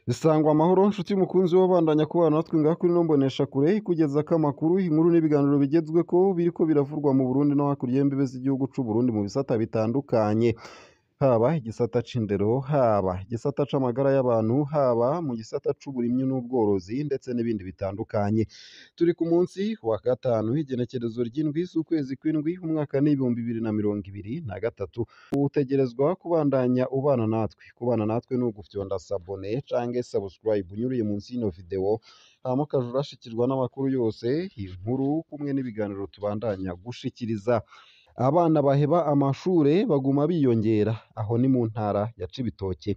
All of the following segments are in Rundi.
Sangwa amahoro nshuti mukunzi w'abandanya kubana natwe ngaha kuri ino mboneshakure ikugezako amakuru, inkuru n'ibiganiro bigezweko biriko biravurwa mu Burundi no hakurya y'imbibe z'igihugu c'u Burundi mu bisata bitandukanye, haba igisata c'indero, haba igisata c'amagara y'abantu, haba mu gisata c'uburimyi n'ubworozi ndetse n'ibindi bitandukanye. Turi ku munsi wa gatanu w'igenekerezo ry'indwi z'ukwezi kw'indwi umwaka n'2023. Utegerezwa kubandanya ubana natwe, kubana natwe ni ugufyonda sabone canke subscribe unyuriye munsi y'ino video, hama ukaja urashikirwa n'amakuru yose, inkuru kumwe n'ibiganiro tubandanya gushikiriza. Abana baheba amashure baguma biyongera, aho ni mu ntara ya Cibitoke.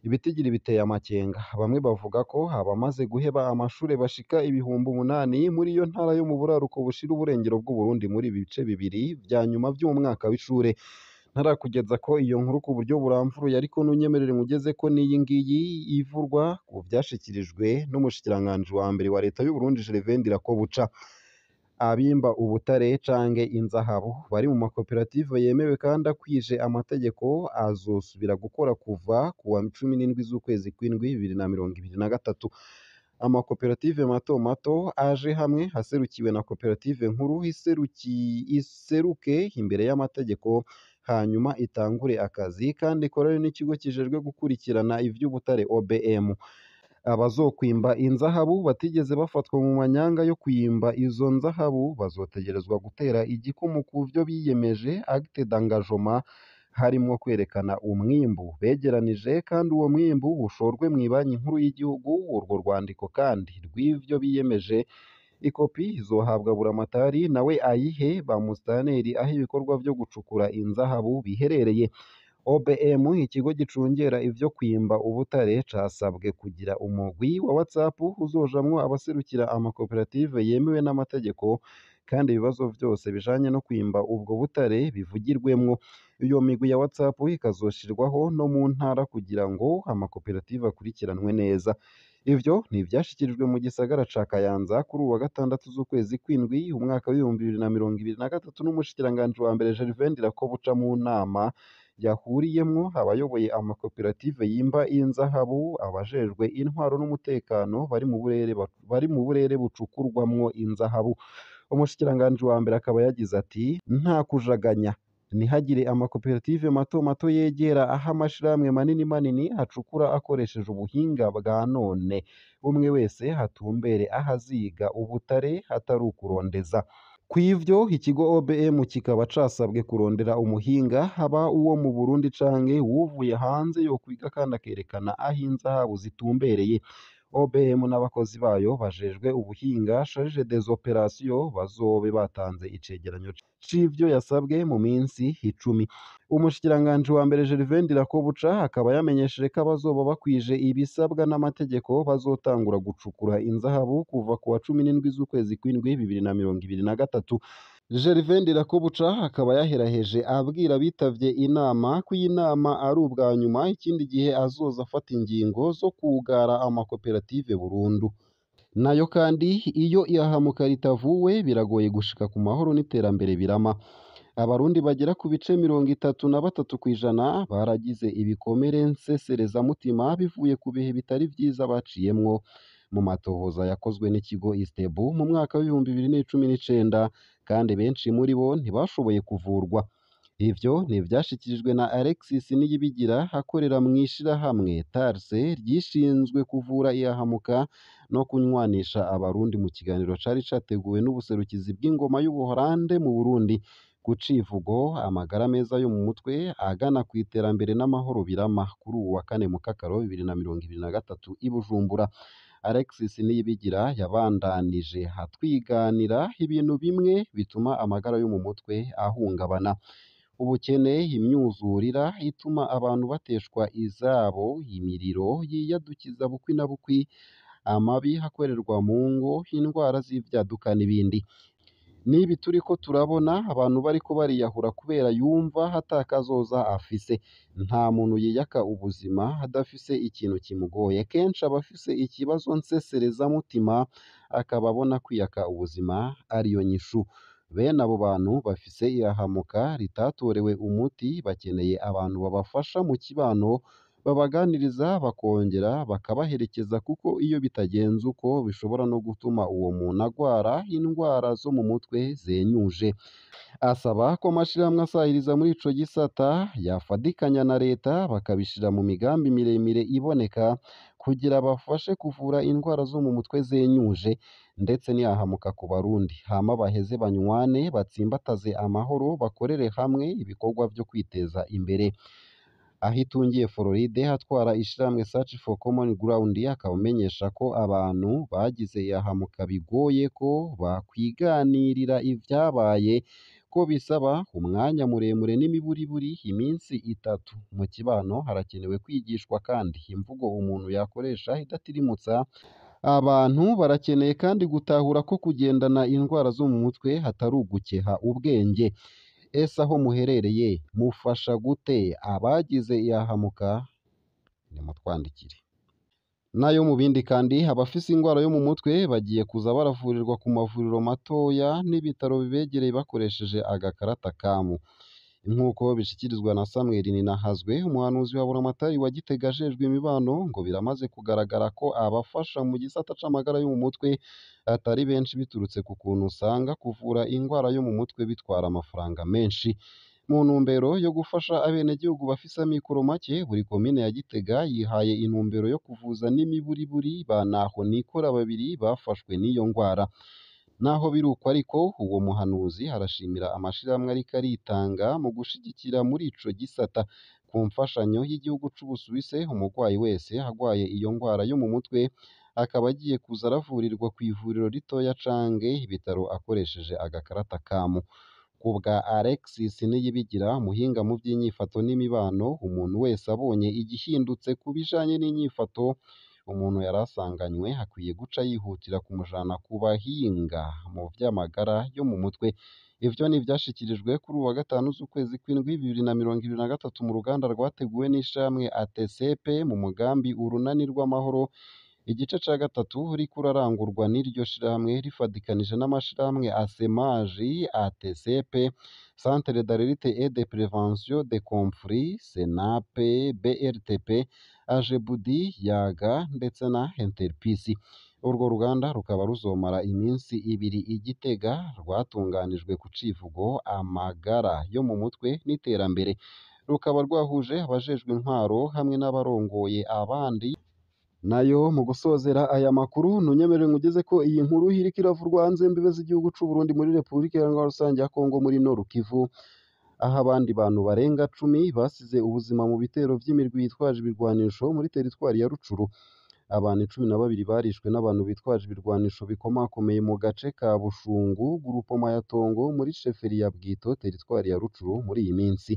Ibitigiri biteye amakenga, bamwe bavuga ko abamaze guheba amashure bashika 8,000 muri iyo ntara yo mu buraruko bushira uburengero bw'Uburundi muri ibi bice bibiri vya nyuma vy'umwaka w'ishure. Ntarakugeza ko iyo nkuru ku buryo buramvuye ariko nunyemerere nkugeze ko n'iyi ngiyi ivurwa ku vyashikirijwe n'umushikiranganji wa mbere wa leta y'Uburundi Gervais Ndirakobuca. Abimba ubutare canke inzahabu bari mu makoperative yemewe kandi akwije amategeko azosubira gukora kuva kuwa 17 z'ukwezi kw'indwi 2023. Amakoperative mato mato aje hamwe aserukiwe na koperative nkuru iseruke imbere y'amategeko hanyuma itangure akazi kandi ikorane n'ikigo kijejwe gukurikirana ivy'ubutare OBM. Abazokwimba inzahabu batigeze bafatwa mu manyanga yo kwimba izo nzahabu bazotegerezwa gutera igikumu kuvyo biyemeje acte d'engagement, harimwo kwerekana umwimbu begeranije kandi uwo mwimbu ushorwe mw'ibanki nkuru y'igihugu. Urwo rwandiko kandi rw'ivyo biyemeje ikopi izohabwa Buramatari nawe ayihe ba musitanteri aho ibikorwa vyo gucukura inzahabu biherereye. OBM, ikigo gicungera ivyo kwimba ubutare, casabwe kugira umugwi wa WhatsApp uzojamwo abaserukira amakoperative yemewe n'amategeko kandi ibibazo vyose bijanye no kwimba ubwo butare bivugirwemwo. Iyo migwi ya WhatsApp ikazoshirwaho no mu ntara kugira ngo amakoperative akurikiranwe neza. Ivyo ni ivyashikirijwe mu gisagara ca Kayanza kuri uwu wa gatandatu z'ukwezi kw'indwi umwaka w'2023 n'umushikiranganji wa mbere Gervais Ndirakobuca mu nama yahuriyemwo abayoboye amakoperative yimba inzahabu, abajejwe intwaro n'umutekano bari mu burere bucukurwamwo inzahabu. Umushikiranganji wa mbere akaba yagize ati: "Nta kujaganya, ntihagire amakoperative mato mato yegera aho amashirahamwe manini manini acukura akoresheje ubuhinga bwa none, umwe wese atumbere aho aziga ubutare atari ukurondeza." Kw'ivyo ikigo OBM kikaba casabwe kurondera umuhinga, haba uwo mu Burundi canke uwuvuye hanze yokwiga kandi akerekana aho inzahabu zitumbereye. OBM n'abakozi bayo bajejwe ubuhinga charge des opérations bazobe batanze icegeranyo c'ivyo yasabwe mu minsi 10. Umushikiranganji wa mbere Gervais Ndirakobuca akaba yamenyesheje ko abazoba bakwije ibisabwa n'amategeko bazotangura gucukura inzahabu kuva kuwa 17 z'ukwezi kw'indwi 2023. Gervais Ndirakobuca akaba yaheraheje abwira abitavye inama ko iyi nama ari ubwa nyuma, ikindi gihe azoza afata ingingo zo kugara amakoperative burundu. Nayo kandi iyo ihahamuka ritavuwe biragoye gushika ku mahoro n'iterambere birama. Abarundi bagera ku bice 33% baragize ibikomere nseserezamutima bivuye ku bihe bitari vyiza baciyemwo. Mu matohoza yakozwe n'ikigo Istebu mu mwaka w'2019, kandi benshi muri bo ntibashoboye kuvurwa. Ivyo ni ivyashikirijwe na Alexis Niyibigira akorera mw'ishirahamwe TARSE ryishinzwe kuvura ihahamuka no kunywanisha abarundi mu kiganiro cari categuwe n'ubuserukizi bw'ingoma y'Ubuholande mu Burundi. Ku civugo amagara meza yo mu mutwe agana kw'iterambere n'amahoro birama, kuri uwu wa kane Mukakaro 2023 i Bujumbura. Alexis Niyibigira yabandanije atwiganira ibintu bimwe bituma amagara yo mu mutwe ahungabana: ubukene, imyuzurira ituma abantu bateshwa izabo, imiriro yiyadukiza bukwi na bukwi, amabi akorerwa mu ngo, indwara z'ivyaduka n'ibindi. N'ibi turiko turabona abantu bariko bariyahura kubera yumva atakazoza afise. Nta muntu yiyaka ubuzima adafise ikintu kimugoye. Kenshi aba afise ikibazo nseserezamutima akaba abona kwiyaka ubuzima ariyo nyishu. Bene abo bantu bafise ihahamuka ritatorewe umuti bakeneye abantu babafasha mu kibano babaganiriza bakongera bakabaherekeza, kuko iyo bitagenze uko bishobora no gutuma uwo muntu agwara indwara zo mu mutwe zenyuje. Asaba ko amashirahamwe asahiriza muri ico gisata yafadikanya na leta bakabishira mu migambi miremire iboneka kugira bafashe kuvura indwara zo mu mutwe zenyuje, ndetse n'ihahamuka ku Barundi, hama baheze banywane, batsimbataze amahoro, bakorere hamwe ibikorwa vyo kwiteza imbere. Aho itungiye Floride atwara ishirahamwe Search for Common Ground akaba amenyesha ko abantu bagize ihahamuka bigoye ko bakwiganirira ivyabaye, ko bisaba umwanya muremure n'imiburiburi iminsi itatu. Mu kibano harakenewe kwigishwa kandi imvugo umuntu yakoresha idatirimutsa abantu. Barakeneye kandi gutahura ko kugendana indwara zo mu mutwe hatari ugukeha ubwenge. Ese aho muherereye mufasha gute abagize ihahamuka? Nimutwandikire. Nayo mu bindi kandi, abafise ingwara yo mu mutwe bagiye kuza baravurirwa ku mavuriro matoya n'ibitaro bibegereye bakoresheje agakarata kamu, nk'uko bishikirizwa na Samuel Ninahazwe, umuhanuzi wa Buramatari wa Gitega ajejwe imibano. Ngo biramaze kugaragara ko abafasha mu gisata c'amagara yo mu mutwe atari benshi, biturutse ku kuntu usanga kuvura ingwara yo mu mutwe bitwara amafaranga menshi. Mu ntumbero yo gufasha abenegihugu bafise amikoro make, buri komine ya Gitega yihaye intumbero yo kuvuza n'imiburiburi ba ntahonikora babiri bafashwe n'iyo ngwara. Naho biri uko ariko, uwo muhanuzi arashimira amashirahamwe ariko aritanga mu gushigikira muri ico gisata. Ku mfashanyo y'igihugu c'Ubusuwise, umurwayi wese agwaye iyo ngwara yo mu mutwe akaba agiye kuza aravurirwa kw'ivuriro ritoya canke ibitaro akoresheje agakarata kamu. Ku bwa Alexis Niyibigira, umuhinga mu vy'inyifato n'imibano, umuntu wese abonye igihindutse ku bijanye n'inyifato umuntu yari asanganywe akwiye guca yihutira kumujana ku bahinga mu vy'amagara yo mu mutwe. Ivyo ni ivyashikirijwe kuri uwu wa gatanu z'ukwezi kw'indwi 2023 mu ruganda rwateguwe n'ishirahamwe ATCP mu mugambi Urunani rw'Amahoro, igice ca gatatu uriko urarangurwa n'iryo shirahamwe rifadikanije n'amashirahamwe ASEMAJ, ATCP, Centre d'Alerte et de Prévention des Conflits, CENAP, BRTP, AGEBUDI, YAGA ndetse na Interpeace. Urwo ruganda rukaba ruzomara iminsi ibiri i Gitega, rwatunganijwe ku civugo amagara yo mu mutwe n'iterambere, rukaba rwahuje abajejwe intwaro hamwe n'abarongoye abandi. Nayo mu gusozera aya makuru, ntunyemerere nkugeze ko iyi nkuru iriko iravurwa hanze y'imbibe z'igihugu c'u Burundi muri Repubulika Iharanira Rusange ya Kongo muri Nord Kivu, aho abandi bantu barenga 10 basize ubuzima mu bitero vy'imirwi yitwaje ibirwanisho muri teritwari ya Rucuru. Abantu 12 barishwe n'abantu bitwaje ibirwanisho bikomakomeye mu gace ka Bushungu, Groupement ya Tongo muri sheferi ya Bwito, teritwari ya Rucuru muri iyi minsi.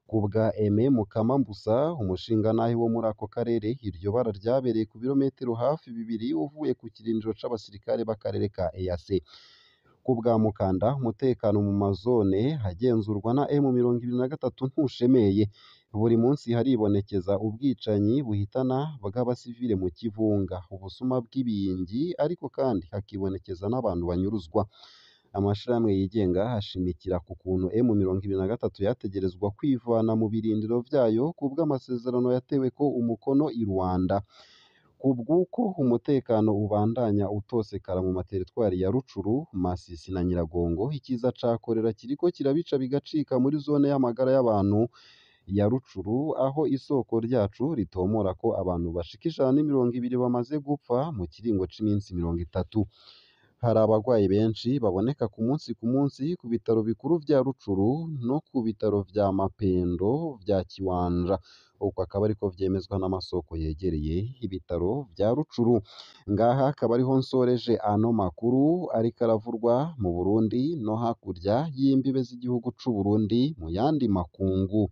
Ku bwa Aime Mukamambusa, umushingantahe wo muri ako karere, iryo bara ryabereye ku birometero hafi 2 uvuye ku kirindiro c'abasirikare b'akarere ka EAC. Ku bwa Mukanda, umutekano mu mazone agenzurwa na M23 ntushemeye. Buri munsi haribonekeza ubwicanyi buhitana bw'abasivile mu Kivunga, ubusuma bw'ibingi, ariko kandi hakibonekeza n'abantu banyuruzwa. Amashirahamwe yigenga ashimikira ku kuntu M23 yategerezwa kwivana mu birindiro vyayo ku bw'amasezerano yateweko umukono i Rwanda. Ku bw'uko umutekano ubandanya utosekara mu materitwari ya Rucuru, Masisi na Nyiragongo, ikiza ca korera kiriko kirabica bigacika muri zone y'amagara y'abantu ya Rucuru, aho isoko ryacu ritomora ko abantu bashika 120 bamaze gupfa mu kiringo c'iminsi 30. Hari abagwayi benshi baboneka ku munsi ku munsi ku bitaro bikuru vya Rucuru no ku bitaro vya Mapendo vya Kiwanja. Uko akaba ariko vyemezwa n'amasoko yegereye ibitaro vya Rucuru. Ngaha akaba ariho nsoreje ano makuru ariko aravurwa mu Burundi no hakurya y'imbibe z'igihugu c'u Burundi mu yandi makungu.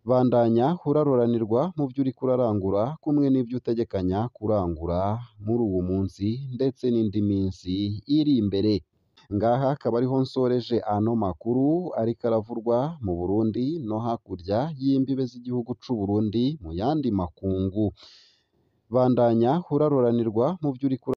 Bandanya uraroranirwa mu vyo uriko urarangura kumwe n'ivyo utegekanya kurangura muri uwu munsi ndetse n'indi minsi iri imbere. Ngaha akaba ariho nsoreje ano makuru ariko aravurwa mu Burundi no hakurya y'imbibe z'igihugu c'u Burundi mu yandi makungu. Bandanya uraroranirwa mu vyo uriko.